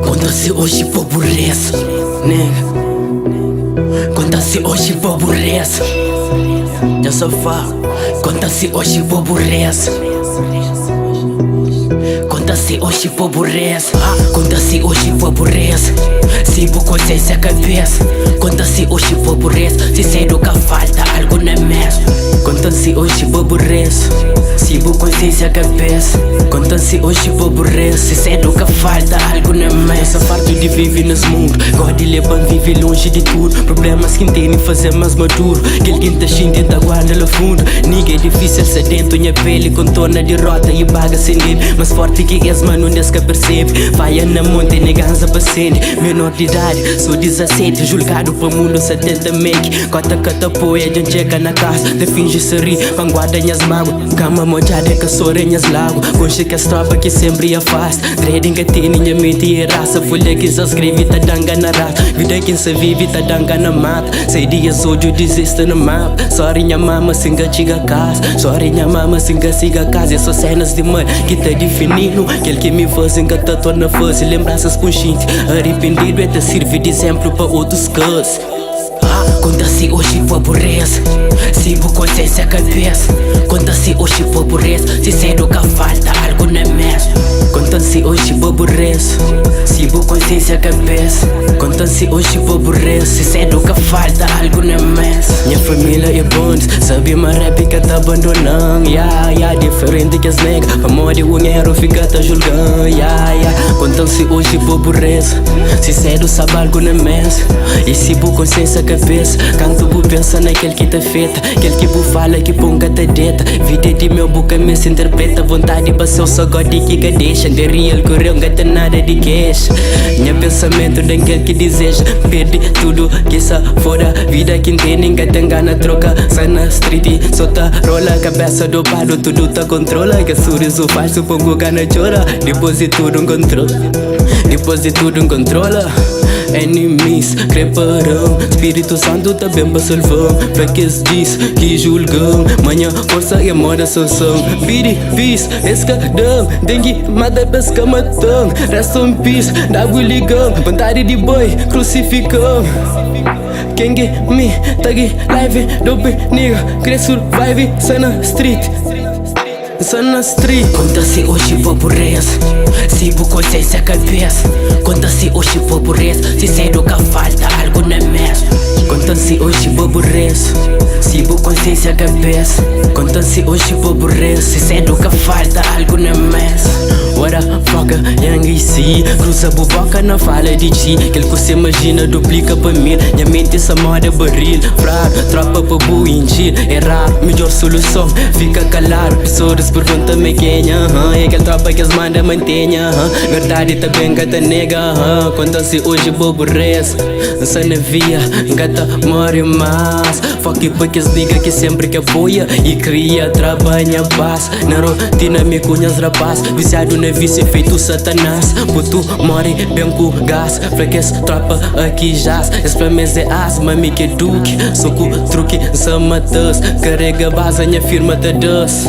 Konta si oji bo bureza, nigga. Konta si oji bo bureza. Dja sa fa. Konta si oji bo bureza. Konta si oji bo bureza. Konta si oji bo bureza. Si bu konsiensia kabesa. Konta si oji bo bureza. Si sedu ka falta algu na mesa. Konta si oji bo bureza. Si bu konsiensia kabesa. Konta si oji bo bureza. Si sedu ka falta algu na mesa. Fartu di vive nes mundu. God leba-m vive lonji di tudu. Problemas ki N tene faze-m más maduru. Kel ki N ta xinti N ta guarda la fundu. Nigga é difísil sa dentu nha peli. Kontorna dirota i baga sen debe. Más forti ki es ma nunde es ka persebe. Faia na mon tene ganza pa sende. Menor di idadi, so 17. Julgadu pa mundu sa tenta make. Kota ka ta apoia, dja N txeka na kasa. Ta finji sorri pa N guarda nhas mágua. Kama modjadu é ka sora nhas lágua. Konxe kes tropa ki senpri afasta. Dread N ka tene, nha menti é rasa. Folha ki N sa skrebe ta da-m gana rasa. Vida ki N sa vive ta da-m gana mata. Sai di es odju dizista na mapa. Sorry nha mama si N ka txiga kasa. Sorry nha mama si N ka siga kasa. É so senas di mal ki ta difini-nu. Kel ki mi faze N ka ta torna faze. Lenbransas ku N xinti aripendidu é ta sirvi di izénplu pa otus kas. Konta si oji bo bureza. Si bu konsiensia kabesa. Konta si oji bo bureza. Si sedu ka falta algu na mesa. Konta si oji bo bureza. Si bu konsiensia kabesa. Konta si oji bo bureza. Si sedu ka falta algu na mesa. Nha família é bons. Sabe ma rap ka ta abandona-m. Ya, ya, diferenti kes nega. Pamodi un eru fika ta julga-m. Ya, ya, konta si oji bo bureza. Si sedu saba algu na mesa. I si bu konsiensia kabesa. Kantu bu pensa na kel ki ta feta. Kel ki bu fala ki pon ka ta deta. Vida é di meu bu ka meste interpreta. Vontadi pa seu so God ki ka dexa. N real ku reu N ka ten nada di kexa. Nha pensamentu dan kel ki dizeja. N perde tudu ki sa foda. Vida ki N tene N ka ten gana troka. Sa na street so ta rola. Kabesa dopadu tudu ta kontrola. Kel surizu falsu pon ku gana txora. Dipos di tudu N kontrola. Dipos di tudu N kontrola. Enemies kre para-m. Spiritu Santu ta ben pa salva-m. Fla kes djis ki julga-m ma nha forsa é moda Sanson. Pidi peace, es ka da-m. Ten ki mata pa es ka mata-m. Rest in peace, d'agu liga-m. Vontadi di bai, krusifika-m. Ken ki mi ta ki life dope nigga kre survive sa na street. Sa na street. Konta si oji bo bureza. Si bu konsiensia kabesa. Konta si oji bo bureza. Si sedu ka falta algu na mesa. Konta si oji bo bureza. Si bu konsiensia kabesa. Konta si oji bo bureza. Si sedu ka falta algu na mesa. What the fuck, young AC. Kruza bu boka na fala di G. Kel ku se imagina duplika pa mil. Nha menti sa moda baril. Fradu, tropa pa bu injil. É raru, midjor soluson fika kaladu. Pisoris pergunta me kenha, É kel tropa ki es manda mantenha, Verdadi ta ben ka ta nega, Konta si oji bo bureza. N sa na via, N ka ta more más. Fuck pa kes nigga ki senpri ki apoia i kria traba nha pas. Na rotina mi ku nhas rapaz, visiadu na vísiu feito satanás. Putu more ben ku gás, fla kes tropa aki jaz. Es fla ma es é as, ma mi ki é duki. So ku truki N sa matas, karega baza nha firma ta das.